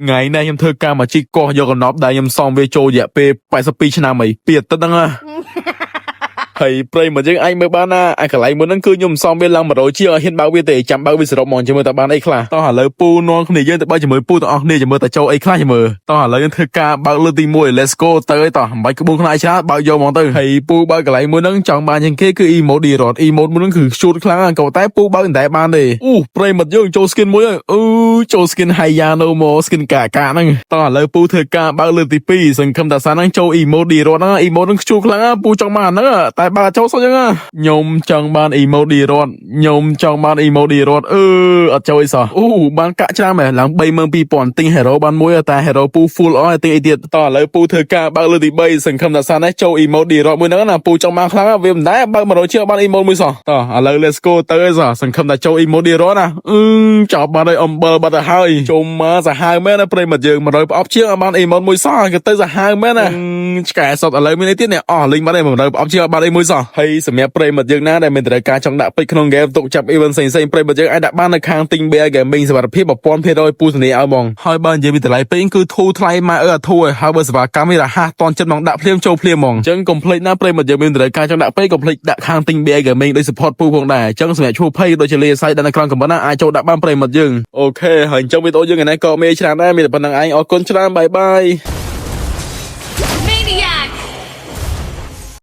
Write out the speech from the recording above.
ថ្ងៃនេះខ្ញុំធ្វើការមកជីកកោះយកកំណប់ដែលខ្ញុំសំវាចូលរយៈពេល82ឆ្នាំអីពីអាទិត្យហ្នឹងណាហើយប្រិយមកយើងអាចមើលបានណាអាកន្លែងមុនហ្នឹងគឺខ្ញុំសំវាឡើង100ជាងឲ្យហ៊ានបើកវាទេចាំបើកវាសរុបហ្មងចាំមើលតើបានអីខ្លះតោះឥឡូវពូនាំគ្នាយើងទៅបើកជាមួយពូទាំងអស់គ្នាចាំមើលតើចូលអីខ្លះចាំមើលតោះឥឡូវយើងធ្វើការបើកលើកទី1 let's go ទៅអីតោះមិនបាច់ក្បួនខ្លាចច្រើនបើកយកហ្មងទៅហើយពូបើកកន្លែងមួយហ្នឹងចង់បានជាងគេគឺ emote ឌីរត់ emote មួយហ្នឹងគឺខ្ជូតខ្លាំងណាស់ក៏តែពូបើកមិនតែបានទេអូប្រិយមិត្តយើងចូល skin មួយហើយអឺចូល skin Hayano មក skin កាកាហ្នឹងតោះឥឡូវពូធ្វើការបើកលើកទី2សង្ឃឹមថាសាហ្នឹងចូល emote ឌីរត់ហ្នឹង emote ហ្នឹងខ្ជូតខ្លាំងណាស់ពូចង់បានអាហ្នឹងតែបើកចូលសោះចឹងខ្ញុំចង់បាន emote ឌីរត់ខ្ញុំចង់បាន emote ឌីរត់អឺអត់ចូលអីសោះអូបានកាក់ច្រើនមែនឡើង32000ទិញ hero បានមួយតែ hero ពូ full អស់ទិញអីទៀតតោះឥឡូវពូធ្វើការបើកលើកទី3សង្ឃឹមថាសានេះចូល emote ឌីរត់មួយហ្នឹងណាពូចង់បានខ្លាំងណាស់វាមិនដែរបើក100ជាងបាន emote មួយសោះតោះឥឡូវ let's go ទៅអីសោះសង្ឃឹមថាចូល emote ឌីរត់ណាអឺចប់បាត់ហើយអំបិលបាត់ទៅហើយជុំមកសាហាវមែនណាប្រិយមិត្តយើង100ប្រអប់ជាងអត់បាន emote មួយសោះក៏ទៅសាហាវមែនណាឆ្កែសតឥឡូវមានអីទៀតនេះអស់លេងបាត់ហើយ100ប្រអប់ជាងអត់បានអីមួយសោះហើយសម្រាប់ប្រិយមិត្តយើងណាដែលមានត្រូវការចង់ដាក់ពេជ្រក្នុង game ទុកចាប់ event ផ្សេងៗប្រិយមិត្តយើងអាចដាក់បាននៅខាងទិញ Bear Gaming សុវត្ថិភាព1000%ពូធានាឲ្យហ្មងហើយបើនិយាយពីតម្លៃពេជ្រគឺធូរថ្លៃមកអឺអាធូរហើយបើសេវាកម្មវារហ័សតន់ចិត្តមកដាក់ភ្លាមចូលភ្លាមហ្មងអញ្ចឹងកុំភ្លេចណាប្រិយមិត្តយើងមានត្រូវការចង់ដាក់ពេជ្រកុំភ្លេចដាក់ខាងទិញ Bear Gaming ដោយ support ពូផងដែរអញ្ចឹងសម្រាប់ឈ្មោះ page ដូចជាលេស័យដាក់នៅក្រោម comment ណាអាចចូលដាក់បានប្រិយមិត្តយើង OK ហើយអញ្ចឹងវីដេអូយើងថ្ងៃនេះក៏មានច្រើនដែរមានតែប៉ុណ្្នឹងឯងអរគុណច្រើន bye bye.